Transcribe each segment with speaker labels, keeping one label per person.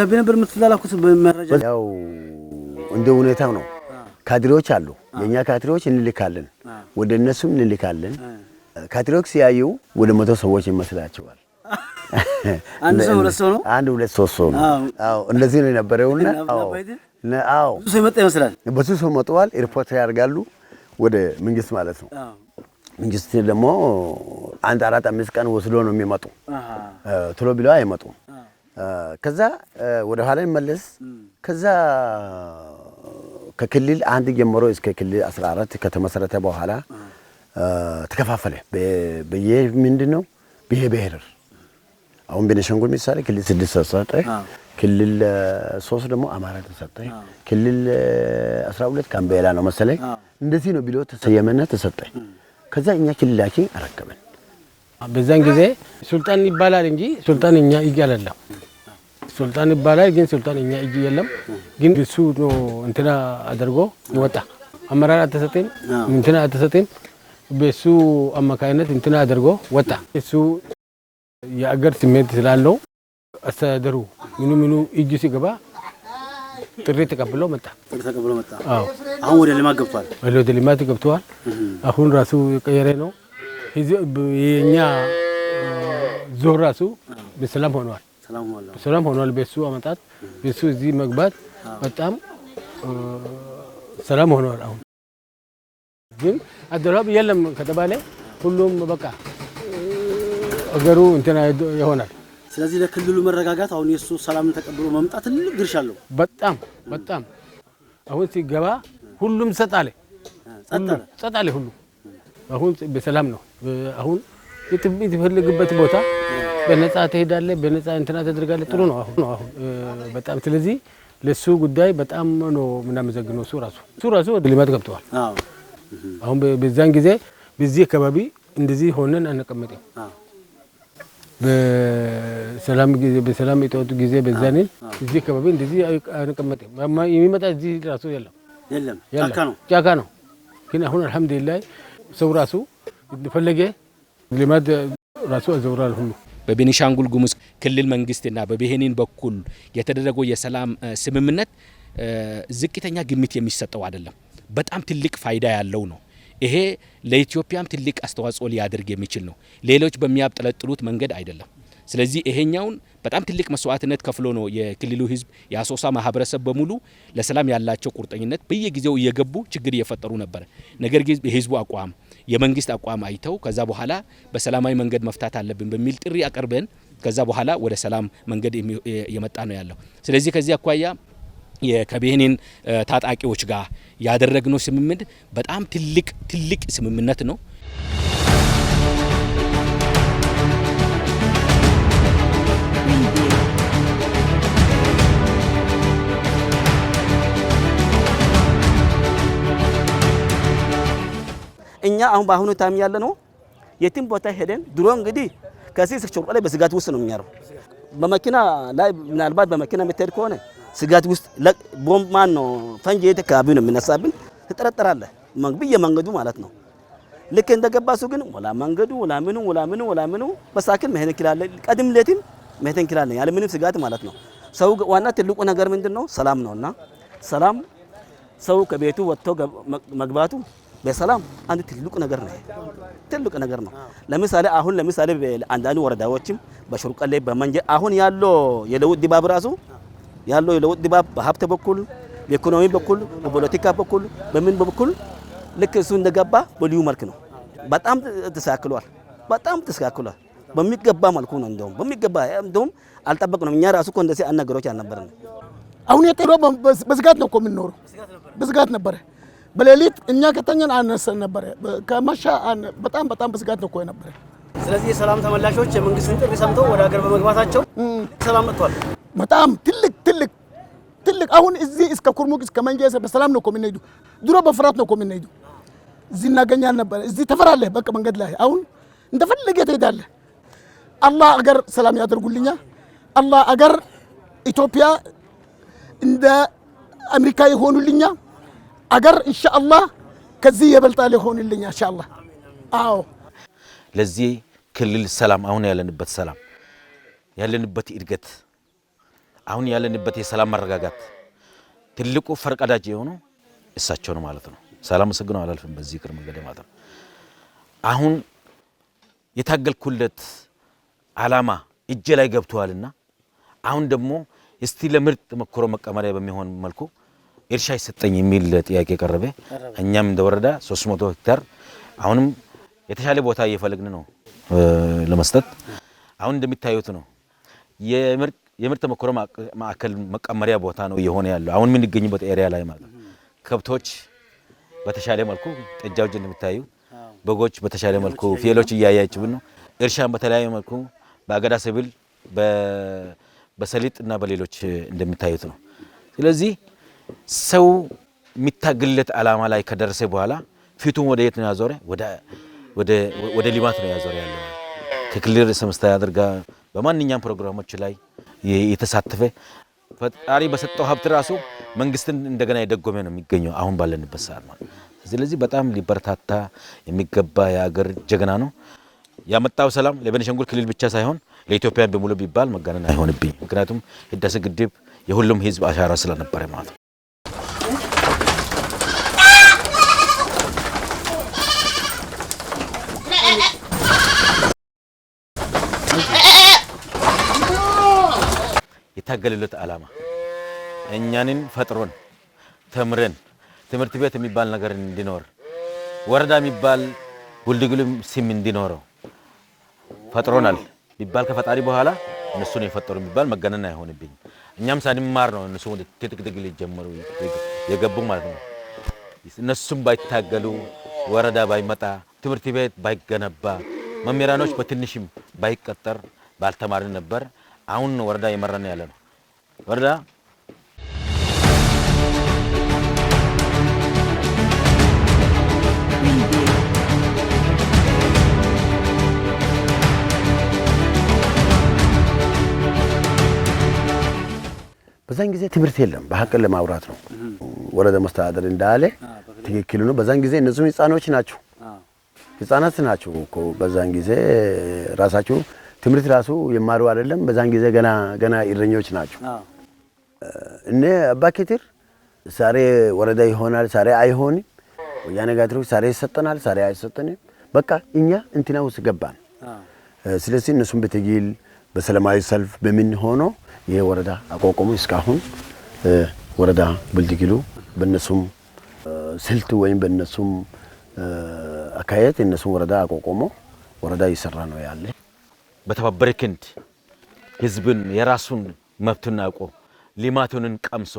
Speaker 1: ደብዳቤ ነበር የምትላላኩት በመረጃ?
Speaker 2: ያው እንደ ሁኔታው ነው። ካድሬዎች አሉ። የኛ ካድሬዎች እንልካለን፣ ወደ እነሱም እንልካለን። ካድሬዎች ሲያዩ ወደ 100 ሰዎች ይመስላቸዋል።
Speaker 1: አንድ ሰው ሁለት ሰው ነው።
Speaker 2: አንድ ሁለት ሶስት ሰው ነው። አዎ እንደዚህ ነው የነበረውና አዎ
Speaker 1: ብዙ ሰው የመጣ ይመስላል።
Speaker 2: ብዙ ሰው መጥተዋል። ሪፖርት ያደርጋሉ ወደ መንግስት ማለት ነው። መንግስት ደግሞ አንድ 4 5 ቀን ወስዶ ነው የሚመጡ። ቶሎ ብለው አይመጡም። ከዛ ወደ ኋላ ይመለስ። ከዛ ከክልል 1 ጀምሮ እስከ ክልል 14 ከተመሰረተ በኋላ ተከፋፈለ። በየ ምንድነው ብሔር ብሔር አሁን ቤኒሻንጉል ምሳሌ ክልል 6 ተሰጠ። ክልል 3 ደግሞ አማራ ተሰጠ። ክልል 12 ጋምቤላ ነው መሰለኝ። እንደዚህ ነው ብሎ ተሰየመና ተሰጠ። ከዛ እኛ ክልላችን አረከብን።
Speaker 3: በዛን ጊዜ ሱልጣን ይባላል እንጂ ሱልጣን እኛ እጅ አይደለም። ሱልጣን ይባላል ግን ሱልጣን እኛ እጅ የለም። ግን እሱ ነው እንትና አድርጎ ይወጣ። አመራር አልተሰጠም፣ እንትና አልተሰጠም። በሱ አማካይነት እንትና አድርጎ ወጣ። እሱ የአገር ስሜት ስላለው አስተዳደሩ ምኑ ምኑ እጁ ሲገባ ጥሪ ተቀብሎ መጣ።
Speaker 1: ጥሪ ተቀብሎ መጣ።
Speaker 3: አዎ።
Speaker 1: አሁን ወደ ልማት ገብቷል።
Speaker 3: ወደ ልማት ገብቷል። አሁን ራሱ የቀየረ ነው። የኛ ዞን ራሱ በሰላም ሆኗል።
Speaker 1: ሰላም ሆኗል።
Speaker 3: ሰላም ሆኗል። በሱ አመጣጥ በሱ እዚህ መግባት በጣም ሰላም ሆኗል። አሁን ግን አደራብ የለም ከተባለ ሁሉም በቃ አገሩ እንትና ይሆናል።
Speaker 1: ስለዚህ ለክልሉ መረጋጋት አሁን የሱ ሰላምን ተቀብሎ መምጣት ትልቅ ድርሻ አለው።
Speaker 3: በጣም በጣም አሁን ሲገባ ሁሉም ጸጥ አለ።
Speaker 1: ጸጥ አለ።
Speaker 3: ጸጥ አለ ሁሉ። አሁን በሰላም ነው። አሁን የምትፈልግበት ቦታ በነፃ ትሄዳለህ፣ በነፃ እንትና ታደርጋለህ። ጥሩ ነው አሁን አሁን በጣም ስለዚህ ለሱ ጉዳይ በጣም ነው የምናመሰግነው። እሱ ራሱ ወደ ልማት ገብተዋል። አሁን በዛን ጊዜ በዚህ አካባቢ እንደዚህ ሆነን አንቀመጥም። በሰላም ጊዜ በሰላም እጦት ጊዜ በዛኔ እዚህ አካባቢ እንደዚህ አንቀመጥም። የሚመጣ እዚህ ራሱ የለም።
Speaker 1: የለም፣
Speaker 3: የለም።
Speaker 1: ጫካ ነው።
Speaker 3: ጫካ ነው። ግን አሁን አልሐምዱሊላህ ሰው ራሱ ፈለገ ልማት ራሱ አዘውራል ሁሉ።
Speaker 4: በቤኒሻንጉል ጉሙዝ ክልል መንግስትና በብሔንን በኩል የተደረገው የሰላም ስምምነት ዝቅተኛ ግምት የሚሰጠው አይደለም። በጣም ትልቅ ፋይዳ ያለው ነው። ይሄ ለኢትዮጵያም ትልቅ አስተዋጽኦ ሊያደርግ የሚችል ነው። ሌሎች በሚያብጠለጥሉት መንገድ አይደለም። ስለዚህ ይሄኛውን በጣም ትልቅ መስዋዕትነት ከፍሎ ነው የክልሉ ህዝብ፣ የአሶሳ ማህበረሰብ በሙሉ ለሰላም ያላቸው ቁርጠኝነት በየጊዜው እየገቡ ችግር እየፈጠሩ ነበር። ነገር ግን የህዝቡ አቋም የመንግስት አቋም አይተው ከዛ በኋላ በሰላማዊ መንገድ መፍታት አለብን በሚል ጥሪ አቅርበን ከዛ በኋላ ወደ ሰላም መንገድ እየመጣ ነው ያለው። ስለዚህ ከዚህ አኳያ ከብሔንን ታጣቂዎች ጋር ያደረግነው ስምምነት በጣም ትልቅ ትልቅ ስምምነት ነው።
Speaker 5: እኛ አሁን በአሁኑ time ያለ ነው የትም ቦታ ሄደን ድሮ እንግዲህ ከዚህ እስከ ሾርቆ ላይ በስጋት ውስጥ ነው የሚያረው። በመኪና ላይ ምናልባት በመኪና የምትሄድ ከሆነ ስጋት ውስጥ ቦምብ ማን ነው ፈንጂ የት አካባቢ ነው የሚነሳብን ትጠረጠራለህ። በየመንገዱ ማለት ነው። ልክ እንደገባ እሱ ግን ወላ መንገዱ ወላ ምኑ ወላ ምኑ ወላ ምኑ በሳክል መሄድ እንችላለን። ቀድም ሌትም መሄድ እንችላለን ያለ ምንም ስጋት ማለት ነው። ሰው ዋና ትልቁ ነገር ምንድነው? ሰላም ነውና ሰላም ሰው ከቤቱ ወጥቶ መግባቱ በሰላም አንድ ትልቁ ነገር ነው። ትልቁ ነገር ነው። ለምሳሌ አሁን ለምሳሌ አንዳንድ ወረዳዎችም በሾርቀሌ በመንጀ አሁን ያለው የለውጥ ድባብ ራሱ ያለው የለውጥ ድባብ በሀብት በኩል በኢኮኖሚ በኩል በፖለቲካ በኩል በምን በኩል ልክ እሱ እንደገባ በልዩ መልክ ነው። በጣም ተስተካክሏል። በጣም ተስተካክሏል። በሚገባ መልኩ ነው። እንደውም በሚገባ እንደውም አልጠበቅነውም። እኛ ራሱ እኮ እንደዚህ አይነት ነገሮች አልነበረንም።
Speaker 6: አሁን የጠሮ በስጋት ነው እኮ የምንኖረው። በስጋት ነበረ። በሌሊት እኛ ከተኛን አነሰን ነበረ። ከመሻ በጣም በጣም በስጋት ነው እኮ የነበረ።
Speaker 1: ስለዚህ የሰላም ተመላሾች የመንግስትን ጥሪ ሰምተው ወደ ሀገር በመግባታቸው ሰላም መጥቷል።
Speaker 6: በጣም ትልቅ ትልቅ ትልቅ አሁን እዚህ እስከ ኩርሙክ እስከ መንጀ በሰላም ነው እኮ የምንሄዱ። ድሮ በፍርሃት ነው እኮ የምንሄዱ። እዚህ እናገኛል ነበር። እዚህ ተፈራለህ በቃ መንገድ ላይ አሁን እንደፈለገ ትሄዳለህ። አላህ አገር ሰላም ያደርጉልኛ። አላህ አገር ኢትዮጵያ እንደ አሜሪካ ይሆኑልኛ። አገር ኢንሻአላህ ከዚህ የበልጣል ይሆንልኛ ኢንሻአላህ። አዎ
Speaker 7: ለዚህ ክልል ሰላም አሁን ያለንበት ሰላም ያለንበት እድገት አሁን ያለንበት የሰላም መረጋጋት ትልቁ ፈርቀዳጅ የሆነው እሳቸው ነው ማለት ነው። ሳላመሰግነው አላልፍም በዚህ ቅር መንገድ ማለት ነው። አሁን የታገልኩለት አላማ እጄ ላይ ገብቷልና አሁን ደግሞ እስቲ ለምርጥ ተሞክሮ መቀመሪያ በሚሆን መልኩ እርሻ ይሰጠኝ የሚል ጥያቄ ቀረበ። እኛም እንደ ወረዳ 300 ሄክታር አሁንም የተሻለ ቦታ እየፈለግን ነው ለመስጠት። አሁን እንደሚታዩት ነው የምርጥ ተሞክሮ ማዕከል መቀመሪያ ቦታ ነው እየሆነ ያለው አሁን የምንገኝበት area ላይ ማለት ነው። ከብቶች በተሻለ መልኩ ጥጃዎች እንደሚታዩ፣ በጎች በተሻለ መልኩ፣ ፍየሎች እያያችሁ ነው። እርሻን በተለያየ መልኩ በአገዳ ሰብል፣ በሰሊጥ እና በሌሎች እንደሚታዩት ነው። ስለዚህ ሰው የሚታግልለት አላማ ላይ ከደረሰ በኋላ ፊቱን ወደ የት ነው ያዞረ? ወደ ልማት ነው ያዞረ ያለው። ከክልል ርዕሰ መስተዳድር ጋር በማንኛውም ፕሮግራሞች ላይ የተሳተፈ ፈጣሪ በሰጠው ሀብት ራሱ መንግስትን እንደገና የደጎመ ነው የሚገኘው አሁን ባለንበት ሰዓት ማለት። ስለዚህ በጣም ሊበረታታ የሚገባ የሀገር ጀግና ነው። ያመጣው ሰላም ለቤኒሻንጉል ክልል ብቻ ሳይሆን ለኢትዮጵያ በሙሉ ቢባል መጋነን አይሆንብኝ። ምክንያቱም ህዳሴ ግድብ የሁሉም ህዝብ አሻራ ስለነበረ ማለት ነው። የታገለለት አላማ እኛንን ፈጥሮን ተምረን ትምህርት ቤት የሚባል ነገር እንዲኖር፣ ወረዳ የሚባል ቡልድግሉ ስም እንዲኖረው ፈጥሮናል ቢባል ከፈጣሪ በኋላ እነሱ ነው የፈጠሩ የሚባል መጋነን አይሆንብኝ። እኛም ሳንማር ነው እነሱ ወደ ትጥቅ ትግል የጀመሩ የገቡ ማለት ነው። እነሱም ባይታገሉ፣ ወረዳ ባይመጣ፣ ትምህርት ቤት ባይገነባ፣ መምህራኖች በትንሽም ባይቀጠር ባልተማርን ነበር። አሁን ወረዳ የመራን ያለ ነው። ወረዳ
Speaker 2: በዛን ጊዜ ትምህርት የለም። በሀቅ ለማውራት ነው። ወረዳ መስተዳደር እንዳለ ትክክል ነው። በዛን ጊዜ እነሱም ህፃኖች ናቸው፣ ህፃናት ናቸው እኮ በዛን ጊዜ ራሳቸው ትምህርት ራሱ የማሩ አይደለም። በዛን ጊዜ ገና ገና እረኞች ናቸው። እነ አባኬትር ዛሬ ወረዳ ይሆናል፣ ዛሬ አይሆንም። ወያኔ ጋትሮች ዛሬ ይሰጠናል፣ ዛሬ አይሰጠንም። በቃ እኛ እንትና ውስጥ ገባን። ስለዚህ እነሱም በትግል በሰላማዊ ሰልፍ በምን ሆኖ ይሄ ወረዳ አቋቋሙ። እስካሁን ወረዳ ቡልድግሉ በእነሱም ስልት ወይም በእነሱም አካሄድ እነሱም ወረዳ አቋቋሞ ወረዳ እየሰራ ነው ያለ።
Speaker 7: በተባበረ ክንድ ህዝብን የራሱን መብቱን አውቆ ልማቱንን ቀምሶ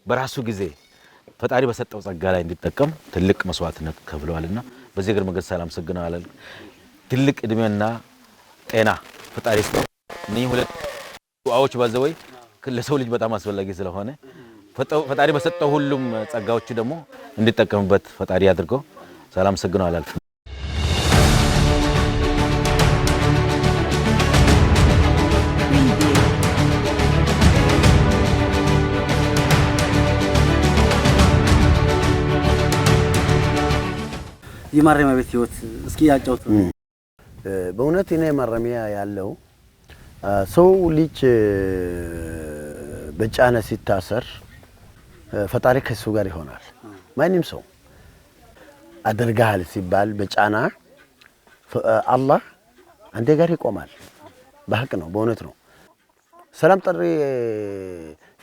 Speaker 7: በራሱ ጊዜ ፈጣሪ በሰጠው ጸጋ ላይ እንዲጠቀም ትልቅ መስዋዕትነት ከፍለዋልና በዚህ እግር መንገድ ሳላመሰግነው አላልፍም። ትልቅ እድሜና ጤና ፈጣሪ ይስጠው። እነኚህ ሁለት ዱዓዎች ባዘወይ ለሰው ልጅ በጣም አስፈላጊ ስለሆነ ፈጣሪ በሰጠው ሁሉም ጸጋዎች ደግሞ እንዲጠቀምበት ፈጣሪ አድርገው ሳላመሰግነው አላልፍም።
Speaker 1: የማረሚያ ቤት ህይወት እስኪ ያጫውቱ።
Speaker 2: በእውነት እኔ ማረሚያ ያለው ሰው ልጅ በጫነ ሲታሰር ፈጣሪ ከሱ ጋር ይሆናል። ማንም ሰው አደርጋል ሲባል በጫና አላህ አንተ ጋር ይቆማል። በሀቅ ነው፣ በእውነት ነው። ሰላም ጥሪ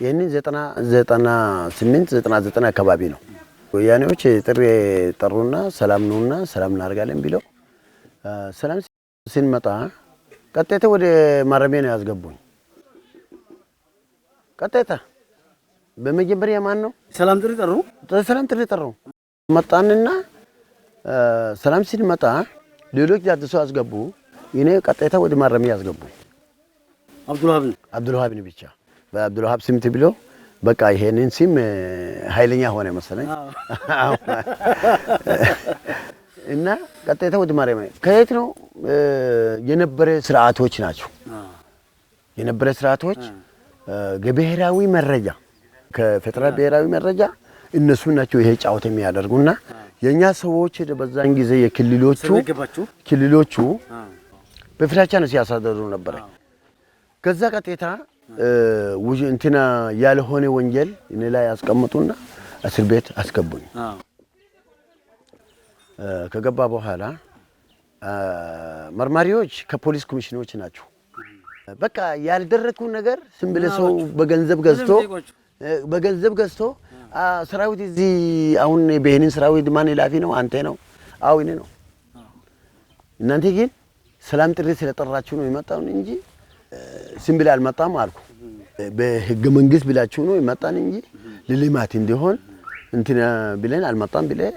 Speaker 2: ይህንን 98 99 አካባቢ ነው ወያኔዎች ጥሪ ጠሩና ሰላም ነውና ሰላም እናደርጋለን ቢለው ሰላም ስንመጣ ቀጥታ ወደ ማረሚያ ነው ያስገቡኝ። ቀጥታ በመጀመሪያ ማን ነው
Speaker 1: ሰላም ጥሪ ጠሩ?
Speaker 2: ሰላም ጥሪ ጠሩ። መጣንና ሰላም ስንመጣ ሌሎች ያድሱ አስገቡ። እኔ ቀጥታ ወደ ማረሚያ ያስገቡ። አብዱልዋሃብን ብቻ በአብዱልዋሃብ ስም ብሎ በቃ ይሄንን ስም ኃይለኛ ሆነ መሰለኝ እና ቀጥታ ወደ ማረሚያ ከየት ነው የነበረ ስርዓቶች ናቸው የነበረ ስርዓቶች ከብሔራዊ መረጃ ከፌደራል ብሔራዊ መረጃ እነሱ ናቸው ይሄ ጫወታ የሚያደርጉና የኛ ሰዎች በዛን ጊዜ የክልሎቹ ክልሎቹ በፍራቻ ነው ሲያሳደሩ ነበር። ከዛ ቀጥታ እንትና ያልሆነ ወንጀል እኔ ላይ ያስቀምጡና እስር ቤት አስገቡኝ። ከገባ በኋላ መርማሪዎች ከፖሊስ ኮሚሽኖች ናቸው። በቃ ያልደረኩ ነገር ዝም ብለህ ሰው በገንዘብ ገዝቶ ሰራዊት እዚህ አሁን በሄንን ሰራዊት ማን ላፊ ነው? አንተ ነው? አዎ እኔ ነው። እናንተ ግን ሰላም ጥሪ ስለጠራችሁ ነው የመጣው እንጂ ዝም ብለህ አልመጣም አልኩ። በህገ መንግስት ብላችሁ ነው የመጣን እንጂ ለልማት እንዲሆን እንትና ብለን አልመጣም ብለህ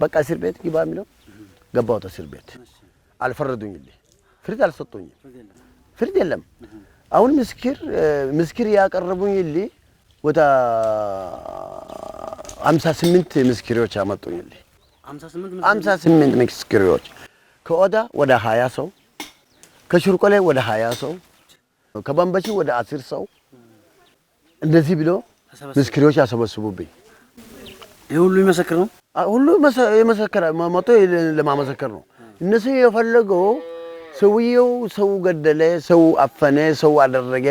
Speaker 2: በቃ እስር ቤት ግባ የሚለው ገባሁት። እስር ቤት አልፈረዱኝልህ፣ ፍርድ አልሰጡኝም። ፍርድ የለም። አሁን ምስክር ያቀረቡኝልህ ወደ 58 ምስክሮች አመጡኝልህ። 58 ምስክሮች ከኦዳ ወደ 20 ሰው፣ ከሽርቆሌ ወደ 20 ሰው፣ ከባምባቺ ወደ 10 ሰው እንደዚህ ብሎ ምስክሮች ያሰበስቡብኝ።
Speaker 1: ይሄ ሁሉ ይመሰክር ነው?
Speaker 2: ሁሉ የመሰከረ መጥቶ ለማመሰከር ነው። እነሱ የፈለገው ሰውየው ሰው ገደለ፣ ሰው አፈነ፣ ሰው አደረገ።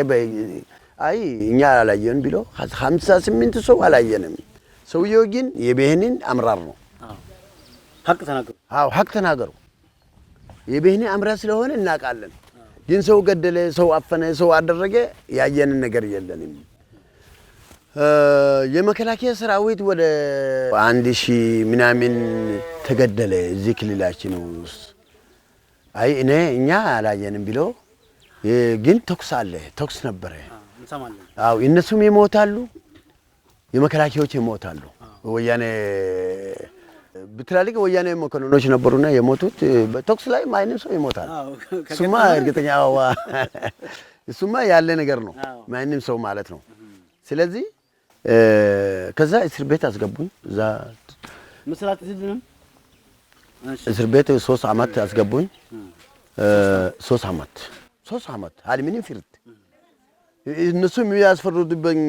Speaker 2: አይ እኛ አላየን ብሎ 58 ሰው አላየንም። ሰውየው ግን የብሔንን አምራር ነው።
Speaker 1: ሀቅ ተናገሩ።
Speaker 2: አዎ ሀቅ ተናገሩ። የብሔንን አምራር ስለሆነ እናውቃለን። ግን ሰው ገደለ፣ ሰው አፈነ፣ ሰው አደረገ ያየንን ነገር የለንም። የመከላከያ ሰራዊት ወደ 1000 ምናምን ተገደለ እዚህ ክልላችን ውስጥ። አይ እኔ እኛ አላየንም ብሎ ግን ተኩስ አለ፣ ተኩስ ነበረ። አዎ እነሱም ይሞታሉ፣ የመከላከያዎች ይሞታሉ። ወያኔ በትላልቅ ወያኔ መኮንኖች ነበሩና የሞቱት በተኩስ ላይ ማንም ሰው ይሞታል። እሱማ እርግጠኛ እሱማ ያለ ነገር ነው፣ ማንም ሰው ማለት ነው። ስለዚህ ከዛ እስር ቤት አስገቡኝ። እዛ እስር ቤት 3 ዓመት አስገቡኝ። 3 ዓመት አለምንም ፍርድ። እነሱ የሚያስፈርዱብኝ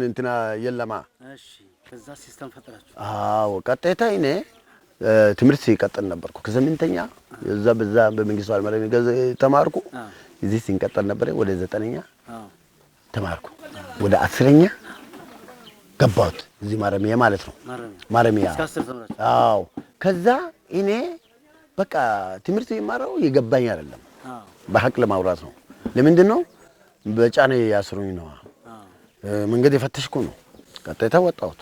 Speaker 2: እንትና የለማ።
Speaker 1: እሺ ከዛ system ፈጠራችሁ?
Speaker 2: አዎ ቀጥታ እኔ ትምህርት ሲቀጥል ነበርኩ። ከስምንተኛ እዛ በዛ በመንግስቱ ኃይለማርያም ተማርኩ። እዚህ ሲንቀጥል ነበር ወደ 9ኛ ተማርኩ። ወደ 10ኛ ገባሁት እዚህ ማረሚያ ማለት ነው። ማረሚያ አዎ። ከዛ እኔ በቃ ትምህርት የማረው የገባኝ አይደለም፣ በሐቅ ለማውራት ነው። ለምንድን ነው በጫኔ ያስሩኝ ነው? መንገድ የፈተሽኩ ነው። ቀጥታ ወጣሁት።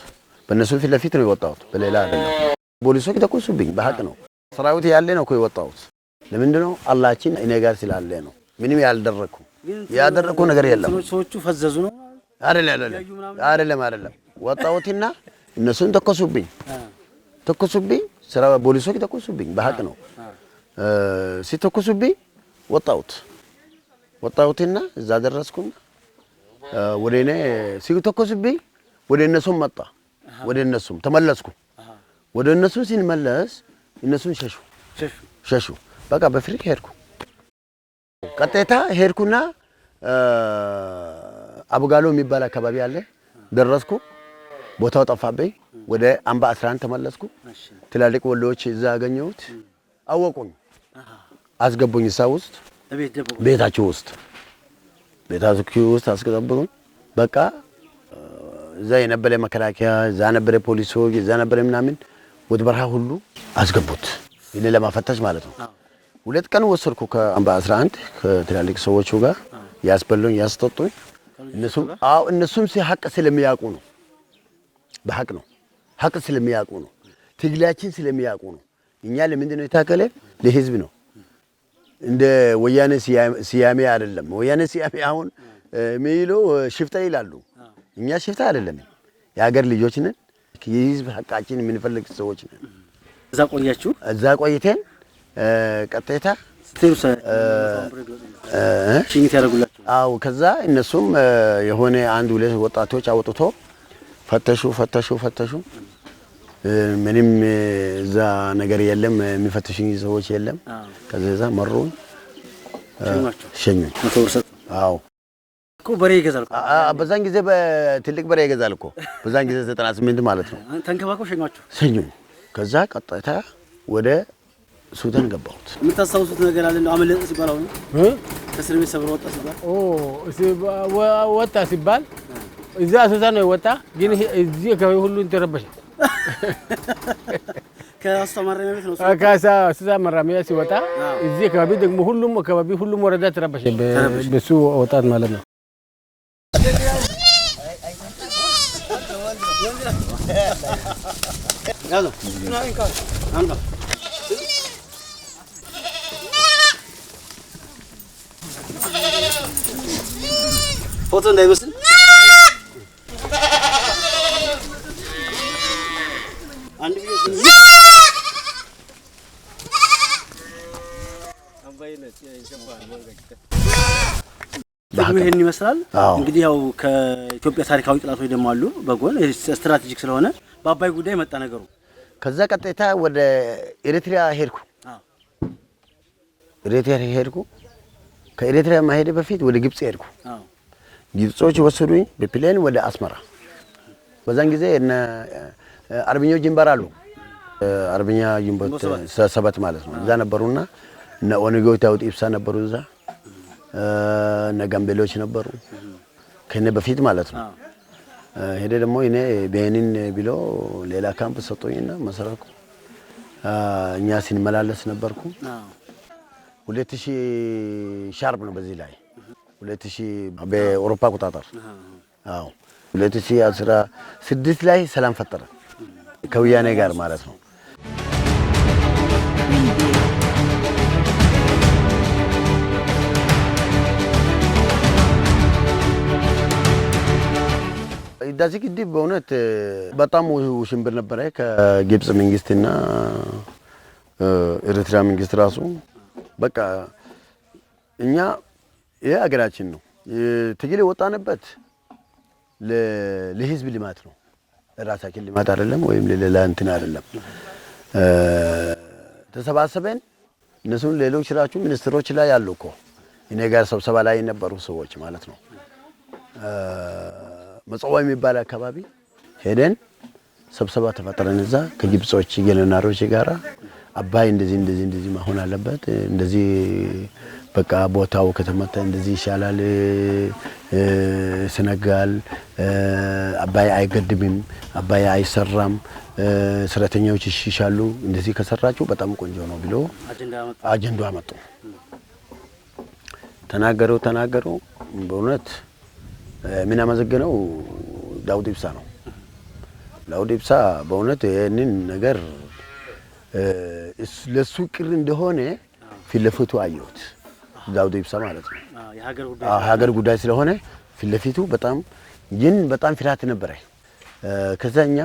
Speaker 2: በእነሱ ፊት ለፊት ነው የወጣሁት፣ በሌላ አይደለም። ፖሊሶች ተኮሱብኝ። በሐቅ ነው፣ ሰራዊት ያለ ነው እኮ የወጣሁት። ለምንድን ነው? አላችን እኔ ጋር ስላለ ነው። ምንም ያልደረኩ ያደረኩ ነገር የለም።
Speaker 1: ሰዎቹ ፈዘዙ ነው
Speaker 2: አይደለም። ወጣሁትና እነሱን ተኮሱብኝ። ስራ ፖሊሶች ተኮሱብኝ። በሐቅ ነው ሲተኮሱብኝ ወጣሁትና እዛ ደረስኩና ወደ እኔ ሲተኮሱብኝ ወደ እነሱም መጣ። ወደ እነሱም ተመለስኩ። ወደ እነሱም ሲመለስ እነሱን ሸሹ። በቃ በፍሪክ ሄድኩ። ቀጥታ ሄድኩና አቡጋሎ የሚባል አካባቢ አለ ደረስኩ። ቦታው ጠፋብኝ። ወደ አምባ 11 ተመለስኩ። ትላልቅ ወሎዎች እዛ አገኘሁት። አወቁኝ፣ አስገቡኝ እዛ ውስጥ ቤታቸው ውስጥ አስገቡኝ። በቃ እዛ የነበረ መከላከያ፣ እዛ ነበረ ፖሊሶች፣ እዛ ነበረ ምናምን ወደ በረሃ ሁሉ አስገቡት። እኔ ለማፈተሽ ማለት ነው። 2 ቀን ወሰድኩ ከአምባ 11 ከትላልቅ ሰዎቹ ጋር ያስበሉኝ ያስጠጡኝ። እነሱም አዎ እነሱም ሀቅ ስለሚያውቁ ነው። በሀቅ ነው፣ ሀቅ ስለሚያውቁ ነው። ትግላችን ስለሚያውቁ ነው። እኛ ለምንድን ነው የታገለ? ለህዝብ ነው። እንደ ወያኔ ሲያሜ አይደለም። ወያኔ ሲያሜ አሁን የሚለው ሽፍታ ይላሉ። እኛ ሽፍታ አይደለም፣ የሀገር ልጆች ነን። የህዝብ ሀቃችን የምንፈልግ ሰዎች ነን።
Speaker 1: እዛ ቆያችሁ?
Speaker 2: እዛ ቆይተን ቀጥታ
Speaker 1: ሽኝት ያደርጉላችሁ?
Speaker 2: አዎ። ከዛ እነሱም የሆነ 1 2 ወጣቶች አውጥቶ ፈተሹ። ምንም እዛ ነገር የለም፣ የሚፈትሽኝ ሰዎች የለም። ከዛ መሩን፣ ሸኙኝ። አዎ
Speaker 1: እኮ በሬ ይገዛል እኮ
Speaker 2: በዛን ጊዜ በትልቅ በሬ ይገዛል እኮ በዛን ጊዜ 98 ማለት ነው።
Speaker 1: ተንከባክበው ሸኟቸው?
Speaker 2: ሸኙኝ። ከዛ ቀጥታ ወደ ሱዳን ገባሁት።
Speaker 1: የምታስታውሱት ነገር አለ? እንደው አመለጠ ሲባል አሁን ከእስር ቤት ሰብሮ ወጣ ሲባል
Speaker 3: ወጣ ሲባል እዛ አሶሳ ነው የወጣ፣ ግን እዚህ አካባቢ ሁሉ ተረበሸ።
Speaker 1: ከአሶሳ ማረሚያ ቤት ነው።
Speaker 3: ከአሶሳ ማረሚያ ሲወጣ እዚህ አካባቢ ደግሞ ሁሉም አካባቢ ሁሉም ወረዳ ተረበሸ በሱ ወጣት ማለት ነው።
Speaker 1: ፎቶ እንዳይመስል አንድ ጊዜ ይህን ይመስላል። እንግዲህ ያው ከኢትዮጵያ ታሪካዊ ጠላቶች ደግሞ አሉ በጎን strategic ስለሆነ በአባይ ጉዳይ መጣ ነገሩ።
Speaker 2: ከዛ ቀጥታ ወደ ኤሪትሪያ ሄድኩ። ኤሪትሪያ ሄድኩ። ከኤሪትሪያ መሄድ በፊት ወደ ግብጽ ሄድኩ። ግብጾች ወሰዱኝ በ plane ወደ አስመራ። በዛን ጊዜ እነ አርበኞች ግንባር አሉ፣ አርበኛ ግንቦት ሰባት ማለት ነው። እዛ ነበሩና እነ ኦነጎች ዳውድ ኢብሳ ነበሩ እዛ፣ እነ ጋምቤሎች ነበሩ ከእኔ በፊት ማለት ነው። ሄደ ደግሞ እኔ ቤኒን ብሎ ሌላ ካምፕ ሰጡኝና መሰረትኩ። እኛ ስንመላለስ ነበርኩ። 2000 sharp ነው በዚህ ላይ 2000 በአውሮፓ አቆጣጠር። አዎ 2016 ላይ ሰላም ፈጠረ ከወያኔ ጋር ማለት ነው። ህዳሴ ግድብ በእውነት በጣም ውሽንብር ነበረ ከግብጽ መንግስትና ኤርትራ መንግስት ራሱ። በቃ እኛ ይሄ ሀገራችን ነው፣ ትግል የወጣንበት ለህዝብ ልማት ነው፣ ለራሳችን ልማት አይደለም፣ ወይም ለሌላ እንትን አይደለም። ተሰባሰበን እነሱን ሌሎች ራሱ ሚኒስትሮች ላይ ያሉ እኮ እኔ ጋር ስብሰባ ላይ የነበሩ ሰዎች ማለት ነው። መጽዋ የሚባል አካባቢ ሄደን ስብሰባ ተፈጠረን እዛ ከግብጾች ጀነራሎች ጋራ አባይ እንደዚህ እንደዚህ እንደዚህ መሆን አለበት፣ እንደዚህ በቃ ቦታው ከተመታ እንደዚህ ይሻላል፣ ሰነጋል አባይ አይገድብም፣ አባይ አይሰራም፣ ሰራተኞች ይሻሉ፣ እንደዚህ ከሰራችሁ በጣም ቆንጆ ነው ብሎ አጀንዳ አመጡ። ተናገሩ። በእውነት ምን አመሰግነው ዳውድ ኢብሳ ነው። ዳውድ ኢብሳ በእውነት ይሄንን ነገር ለሱ ቅር እንደሆነ ፊት ለፊቱ አየሁት። ዳውድ ኢብሳ ማለት ነው። የሀገር ጉዳይ ስለሆነ ፊት ለፊቱ በጣም ግን በጣም ፍርሃት ነበረ። ከዛኛ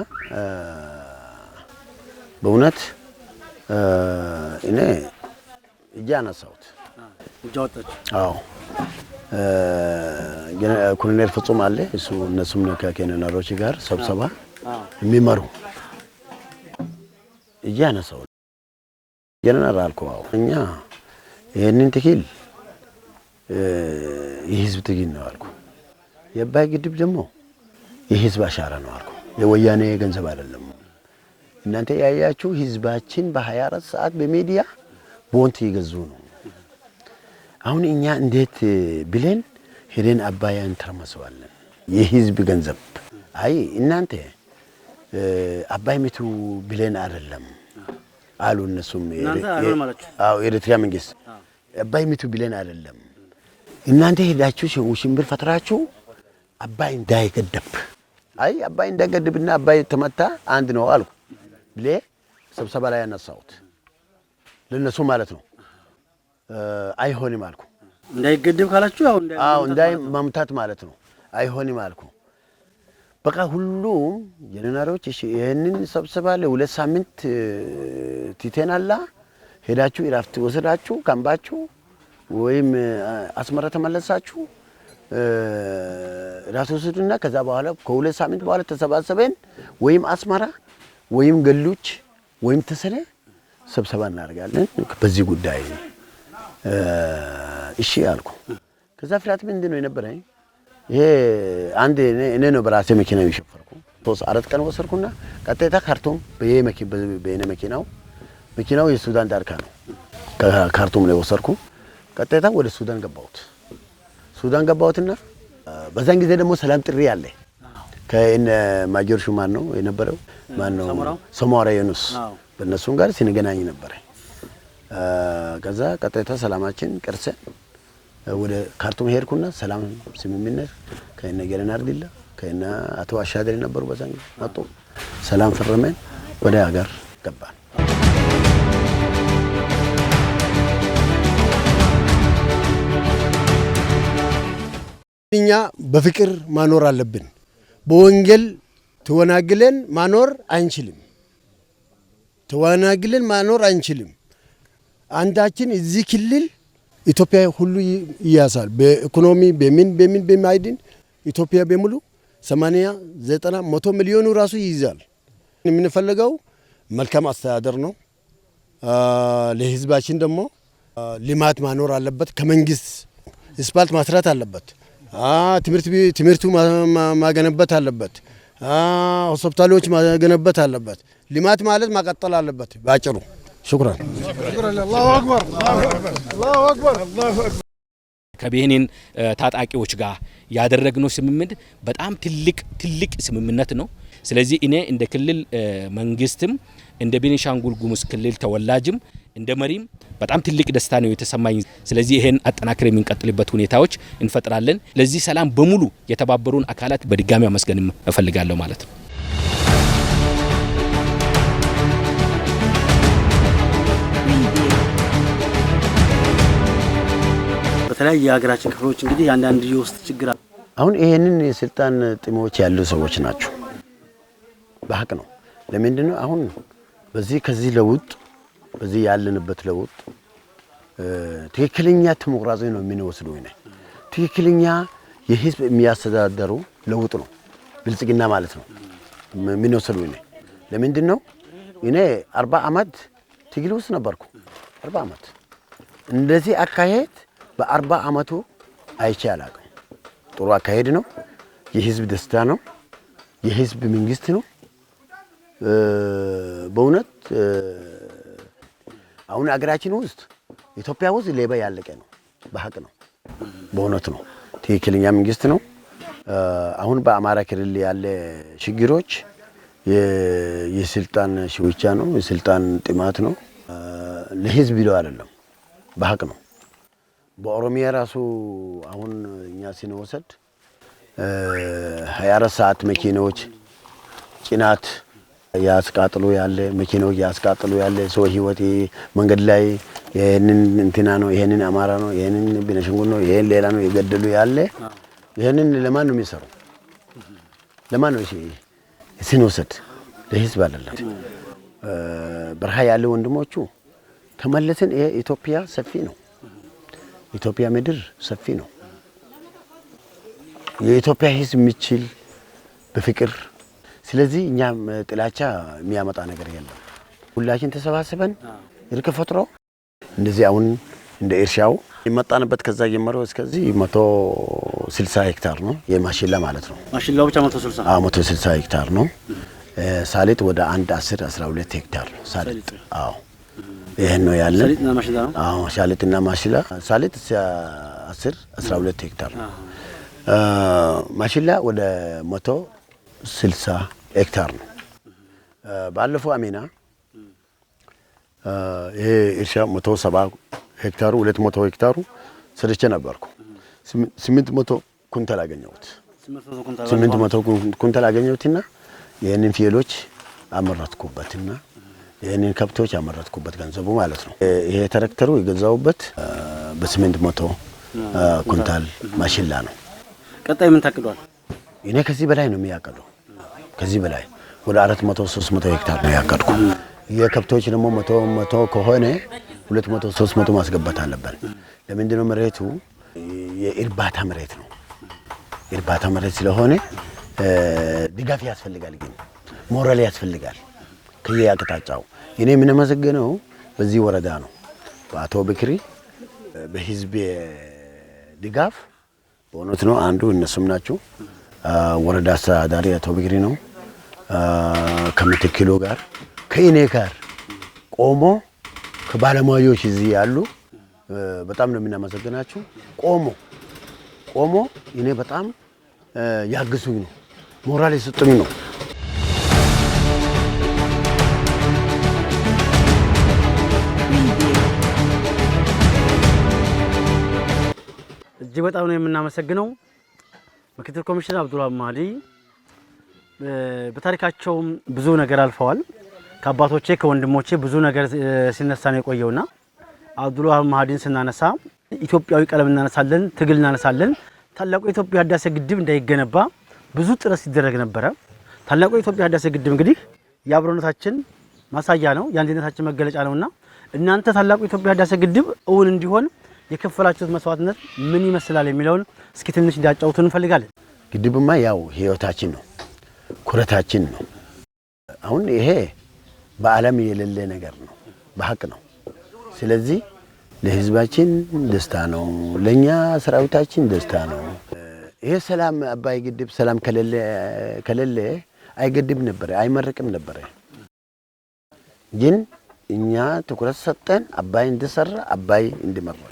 Speaker 2: በእውነት እኔ እጅ አነሳሁት።
Speaker 1: እጅ አወጣችሁ?
Speaker 2: አዎ። ኮሎኔል ፍጹም አለ እሱ እነሱም ከኬንያኖች ጋር ስብሰባ የሚመሩ እጅ አነሳሁት። ጀነራል አልኩህ። አዎ እኛ ይሄንን ትግል የህዝብ ትግል ነው አልኩ። የአባይ ግድብ ደግሞ የህዝብ አሻራ ነው አልኩ። የወያኔ ገንዘብ አይደለም። እናንተ ያያችሁ ህዝባችን በ24 ሰዓት በሚዲያ ቦንት ይገዙ ነው። አሁን እኛ እንዴት ብለን ሄደን አባያን ተርመሰዋለን? የህዝብ ገንዘብ አይ እናንተ አባይ ምቱ ብለን አይደለም አሉ እነሱም። አዎ ኤርትራ መንግስት አባይ ምቱ ብለን አይደለም፣ እናንተ ሄዳችሁ ውሽንብር ፈጥራችሁ አባይ እንዳይገደብ፣ አይ አባይ እንዳይገደብና አባይ ተመታ አንድ ነው አልኩ ብሌ ስብሰባ ላይ ያነሳሁት ለነሱ ማለት ነው። አይሆንም አልኩ።
Speaker 1: እንዳይገደብ ካላችሁ ያው
Speaker 2: እንዳይ መምታት ማለት ነው። አይሆንም አልኩ። በቃ ሁሉም ጀነራሎች እሺ ይሄንን ስብሰባ ለሁለት ሳምንት ትተናላ፣ ሄዳችሁ እረፍት ወስዳችሁ ካምባችሁ ወይም አስመራ ተመለሳችሁ እረፍት ወስዱና ከዛ በኋላ ከሁለት ሳምንት በኋላ ተሰባሰበን ወይም አስመራ ወይም ገሉች ወይም ተሰለ ስብሰባ እናደርጋለን በዚህ ጉዳይ። እሺ አልኩ። ከዛ ፍርሃት ምንድነው የነበረኝ? ይሄ አንድ እኔ ነው በራሴ መኪና የሸፈርኩ። 3-4 ቀን ወሰድኩና ቀጥታ ካርቱም በየኔ መኪናው የሱዳን ዳርካ ነው። ካርቱም ላይ ወሰድኩ። ቀጥታ ወደ ሱዳን ገባሁት። ሱዳን ገባሁትና በዛን ጊዜ ደግሞ ሰላም ጥሪ አለ ከእነ ማጆር ሹማን ነው የነበረው ማን ነው ሰሞራ ዩኑስ በእነሱም ጋር ስንገናኝ ነበር። ከዛ ቀጥታ ሰላማችን ቀርሰን ወደ ካርቱም ሄድኩና ሰላም ስምምነት ከእነ ገለና አርዲላ ከእነ አቶ አሻደር ነበሩ በዛን ጊዜ መጡ። ሰላም ፈረመን ወደ ሀገር ገባን።
Speaker 3: እኛ በፍቅር ማኖር አለብን። በወንጌል ተወናግለን ማኖር አንችልም። ተወናግለን ማኖር አንችልም። አንዳችን እዚህ ክልል ኢትዮጵያ ሁሉ ይያሳል። በኢኮኖሚ በምን በምን በማይድን ኢትዮጵያ በሙሉ 80 90 100 ሚሊዮኑ ራሱ ይይዛል። የምንፈልገው መልካም አስተዳደር ነው። ለህዝባችን ደግሞ ልማት ማኖር አለበት። ከመንግስት ስፓልት ማስራት አለበት። ትምህርቱ ማገነበት አለበት። ሆስፒታሎች ማገነበት አለበት። ልማት ማለት ማቀጠል አለበት ባጭሩ። ሽኩራን።
Speaker 6: አላሁ አክበር አላሁ አክበር አላሁ አክበር።
Speaker 4: ከቤኒን ታጣቂዎች ጋር ያደረግነው ስምምነት በጣም ትልቅ ትልቅ ስምምነት ነው። ስለዚህ እኔ እንደ ክልል መንግስትም እንደ ቤኒሻንጉል ጉሙዝ ክልል ተወላጅም እንደ መሪም በጣም ትልቅ ደስታ ነው የተሰማኝ። ስለዚህ ይሄን አጠናክረን የምንቀጥልበት ሁኔታዎች እንፈጥራለን። ለዚህ ሰላም በሙሉ የተባበሩን አካላት በድጋሚ አመስገን እፈልጋለሁ ማለት ነው።
Speaker 1: በተለያየ የሀገራችን ክፍሎች እንግዲህ አንዳንድ የውስጥ ችግር
Speaker 2: አሁን ይሄንን የስልጣን ጥሞች ያሉ ሰዎች ናቸው። በሀቅ ነው። ለምንድነው አሁን በዚህ ከዚህ ለውጥ በዚህ ያለንበት ለውጥ ትክክለኛ ዲሞክራሲ ነው የምንወስደው። እኔ ትክክለኛ የህዝብ የሚያስተዳደሩ ለውጥ ነው ብልጽግና ማለት ነው የምንወስደው። እኔ ለምንድነው እኔ 40 አመት ትግል ውስጥ ነበርኩ። 40 አመት እንደዚህ አካሄድ በ40 አመቱ አይቼ አላውቅም። ጥሩ አካሄድ ነው። የህዝብ ደስታ ነው። የህዝብ መንግስት ነው። በእውነት አሁን አገራችን ውስጥ ኢትዮጵያ ውስጥ ሌባ ያለቀ ነው። በሀቅ ነው። በእውነት ነው። ትክክለኛ መንግስት ነው። አሁን በአማራ ክልል ያለ ችግሮች የስልጣን ሽውቻ ነው። የስልጣን ጥማት ነው። ለህዝብ ብለው አይደለም። በሀቅ ነው። በኦሮሚያ ራሱ አሁን እኛ ስንወስድ 24 ሰዓት መኪናዎች ጭናት ያስቃጥሉ ያለ መኪናዎች ያስቃጥሉ ያለ ሰው ህይወት መንገድ ላይ ይሄንን እንትና ነው ይሄንን አማራ ነው ይሄንን ቤኒሻንጉል ነው ይሄን ሌላ ነው የገደሉ ያለ ይሄንን ለማን ነው የሚሰሩ? ለማን ነው ስንወስድ ለህዝብ አይደለም። በረሃ ያለ ወንድሞቹ ተመለስን። ይሄ ኢትዮጵያ ሰፊ ነው። ኢትዮጵያ ምድር ሰፊ ነው። የኢትዮጵያ ህዝብ የሚችል በፍቅር ስለዚህ እኛም ጥላቻ የሚያመጣ ነገር የለም። ሁላችን ተሰባስበን እርቅ ፈጥሮ እንደዚህ አሁን እንደ እርሻው የመጣንበት ከዛ ጀምሮ እስከዚህ 160 ሄክታር ነው የማሽላ ማለት ነው።
Speaker 1: ማሽላው ብቻ 160?
Speaker 2: አዎ 160 ሄክታር ነው። ሳሊጥ ወደ 1 10 12 ሄክታር ነው ሳሊጥ። አዎ ይሄን ነው ያለን።
Speaker 1: ሳሊጥና ማሽላ ነው?
Speaker 2: አዎ ሳሊጥና ማሽላ። ሳሊጥ 10 12 ሄክታር ነው። ማሽላ ወደ 160 ሄክታር ነው። ባለፈው አሜና ይሄ እርሻ 170 ሄክታሩ 200 ሄክታሩ ሰርቼ ነበርኩ። 800 ኩንታል አገኘሁት። 800 ኩንታል አገኘሁትና ይሄንን ፍየሎች አመረትኩበትና ይሄንን ከብቶች አመረትኩበት ገንዘቡ ማለት ነው። ይሄ ትራክተሩ የገዛሁበት በ800 ኩንታል ማሽላ ነው።
Speaker 1: ቀጣይ ምን ታቅዷል?
Speaker 2: እኔ ከዚህ በላይ ነው የሚያቀደው። ከዚህ በላይ ወደ 400 300 ሄክታር ነው ያቀድኩ። የከብቶች ደግሞ 100 100 ከሆነ 200 300 ማስገባት አለብን። ለምንድነው መሬቱ የእርባታ መሬት ነው። እርባታ መሬት ስለሆነ ድጋፍ ያስፈልጋል፣ ግን ሞራል ያስፈልጋል ከየአቅጣጫው። እኔ የምመሰግነው በዚህ ወረዳ ነው በአቶ ብክሪ በህዝብ ድጋፍ በእውነት ነው። አንዱ እነሱም ናቸው። ወረዳ አስተዳዳሪ አቶ ብክሪ ነው ከምትክሉ ጋር ከእኔ ጋር ቆሞ ከባለሙያዎች እዚህ ያሉ በጣም ነው የምናመሰግናችሁ። ቆሞ ቆሞ እኔ በጣም ያግዙኝ ነው፣ ሞራል የሰጡኝ ነው።
Speaker 1: እጅግ በጣም ነው የምናመሰግነው ምክትል ኮሚሽነር አብዱልዋሃብ ማህዲ። በታሪካቸውም ብዙ ነገር አልፈዋል። ከአባቶቼ ከወንድሞቼ ብዙ ነገር ሲነሳ ነው የቆየውና አብዱልዋሃብ ማህዲን ስናነሳ ኢትዮጵያዊ ቀለም እናነሳለን፣ ትግል እናነሳለን። ታላቁ የኢትዮጵያ ህዳሴ ግድብ እንዳይገነባ ብዙ ጥረት ሲደረግ ነበረ። ታላቁ የኢትዮጵያ ህዳሴ ግድብ እንግዲህ የአብሮነታችን ማሳያ ነው፣ የአንድነታችን መገለጫ ነውና እናንተ ታላቁ የኢትዮጵያ ህዳሴ ግድብ እውን እንዲሆን የከፈላችሁት መስዋዕትነት ምን ይመስላል የሚለውን እስኪ ትንሽ እንዲያጫውቱን እንፈልጋለን።
Speaker 2: ግድብማ ያው ህይወታችን ነው፣ ኩረታችን ነው። አሁን ይሄ በዓለም የሌለ ነገር ነው፣ በሀቅ ነው። ስለዚህ ለህዝባችን ደስታ ነው፣ ለኛ ሰራዊታችን ደስታ ነው። ይሄ ሰላም አባይ ግድብ ሰላም ከሌለ አይገድብ ነበረ፣ አይመረቅም ነበረ። ግን እኛ ትኩረት ሰጠን አባይ እንዲሰራ፣ አባይ እንዲመረቅ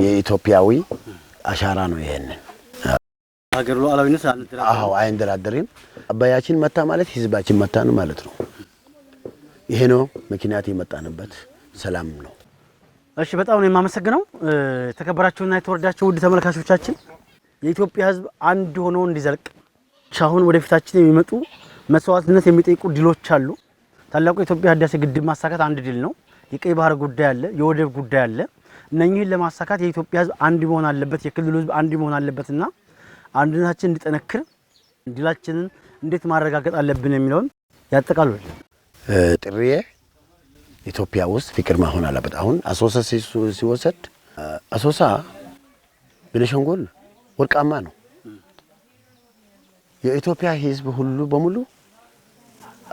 Speaker 2: የኢትዮጵያዊ አሻራ ነው። ይሄንን
Speaker 1: ሀገር ሉዓላዊነት
Speaker 2: አዎ አይንደራደርም። አባያችን መታ ማለት ህዝባችን መታ ነው ማለት ነው። ይሄ ነው ምክንያት የመጣንበት ሰላም ነው።
Speaker 1: እሺ በጣም ነው የማመሰግነው። የተከበራችሁና የተወደዳችሁ ውድ ተመልካቾቻችን የኢትዮጵያ ህዝብ አንድ ሆኖ እንዲዘልቅ አሁን ወደፊታችን የሚመጡ መስዋዕትነት የሚጠይቁ ድሎች አሉ። ታላቁ የኢትዮጵያ ህዳሴ ግድብ ማሳካት አንድ ድል ነው። የቀይ ባህር ጉዳይ አለ፣ የወደብ ጉዳይ አለ። እነኚህን ለማሳካት የኢትዮጵያ ህዝብ አንድ መሆን አለበት፣ የክልሉ ህዝብ አንድ መሆን አለበትና አንድነታችን እንዲጠነክር ድላችንን እንዴት ማረጋገጥ አለብን የሚለውን ያጠቃልላል።
Speaker 2: ጥሪዬ ኢትዮጵያ ውስጥ ፍቅር መሆን አለበት። አሁን አሶሳ ሲወሰድ አሶሳ ቤኒሻንጉል ወርቃማ ነው። የኢትዮጵያ ህዝብ ሁሉ በሙሉ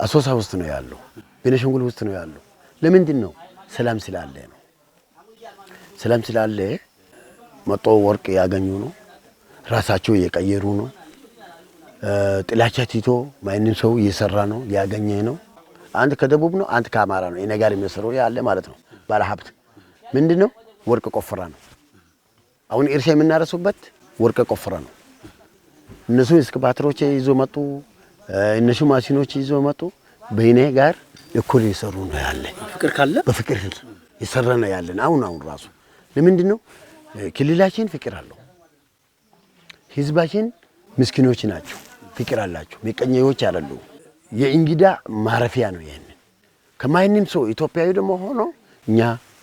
Speaker 2: አሶሳ ውስጥ ነው ያለው፣ ቤኒሻንጉል ውስጥ ነው ያለው። ለምንድን ነው? ሰላም ስላለ ነው። ሰላም ስላለ መጦ ወርቅ ያገኙ ነው፣ ራሳቸው እየቀየሩ ነው። ጥላቻ ትቶ ማንም ሰው እየሰራ ነው ያገኘ ነው። አንድ ከደቡብ ነው፣ አንድ ከአማራ ነው። እኔ ጋር የሚሰሩ ያለ ማለት ነው። ባለሀብት ምንድነው? ወርቅ ቆፍራ ነው። አሁን እርሻ የምናረሱበት ወርቅ ቆፍራ ነው። እነሱ እስክባትሮች ይዞ መጡ፣ እነሱ ማሽኖች ይዞ መጡ። በእኔ ጋር እኩል የሰሩ ነው ያለ።
Speaker 1: ፍቅር ካለ
Speaker 2: በፍቅር የሰራ ነው ያለን። አሁን ራሱ ለምንድን ነው ክልላችን ፍቅር አለው። ህዝባችን ምስኪኖች ናቸው፣ ፍቅር አላቸው፣ ምቀኞች አይደሉም። የእንግዳ ማረፊያ ነው። ይሄን ከማንም ሰው ኢትዮጵያዊ ደግሞ ሆኖ እኛ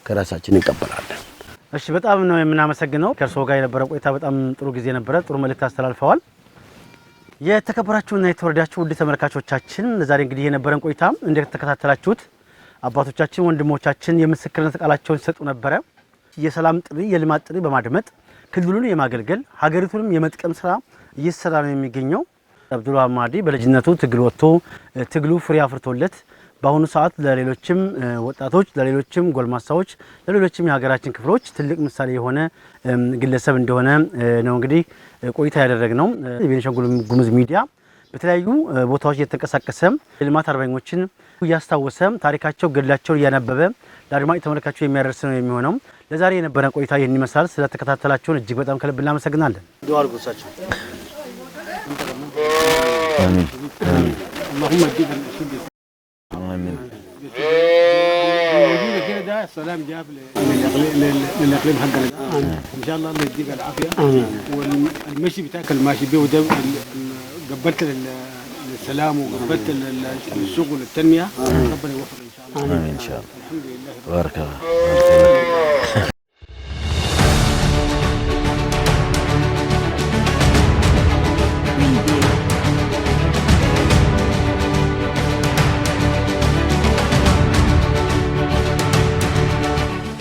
Speaker 2: ከራሳችን እንቀበላለን።
Speaker 1: እሺ በጣም ነው የምናመሰግነው። ከእርስዎ ጋር የነበረ ቆይታ በጣም ጥሩ ጊዜ ነበረ። ጥሩ መልእክት አስተላልፈዋል። የተከበራችሁና የተወደዳችሁ ውድ ተመልካቾቻችን ዛሬ እንግዲህ የነበረን ቆይታ እንደተከታተላችሁት አባቶቻችን ወንድሞቻችን የምስክርነት ቃላቸውን ሲሰጡ ነበረ። የሰላም ጥሪ የልማት ጥሪ በማድመጥ ክልሉን የማገልገል ሀገሪቱንም የመጥቀም ስራ እየተሰራ ነው የሚገኘው። አብዱልዋሃብ ማህዲ በልጅነቱ ትግል ወጥቶ ትግሉ ፍሬ አፍርቶለት በአሁኑ ሰዓት ለሌሎችም ወጣቶች፣ ለሌሎችም ጎልማሳዎች፣ ለሌሎችም የሀገራችን ክፍሎች ትልቅ ምሳሌ የሆነ ግለሰብ እንደሆነ ነው እንግዲህ ቆይታ ያደረግነው። የቤኒሻንጉል ጉሙዝ ሚዲያ በተለያዩ ቦታዎች እየተንቀሳቀሰ የልማት አርበኞችን እያስታወሰ ታሪካቸው ገድላቸውን እያነበበ ለአድማጭ ተመልካቹ የሚያደርስ ነው የሚሆነው። ለዛሬ የነበረ ቆይታ ይህን ይመስላል። ስለተከታተላችሁን እጅግ በጣም ከልብ እናመሰግናለን። ዱዓ አድርጉ እሳቸው።
Speaker 7: አሚን አሚን።
Speaker 3: وجودك هنا ده السلام جاب للاقليم حقنا ده. ان شاء الله الله يديك العافيه. والمشي بتاعك الماشي بيه ده قبلت للسلام وقبلت للشغل والتنميه. ربنا يوفقك ان شاء الله.
Speaker 7: آمين ان شاء الله.
Speaker 3: الحمد لله.
Speaker 7: بارك الله.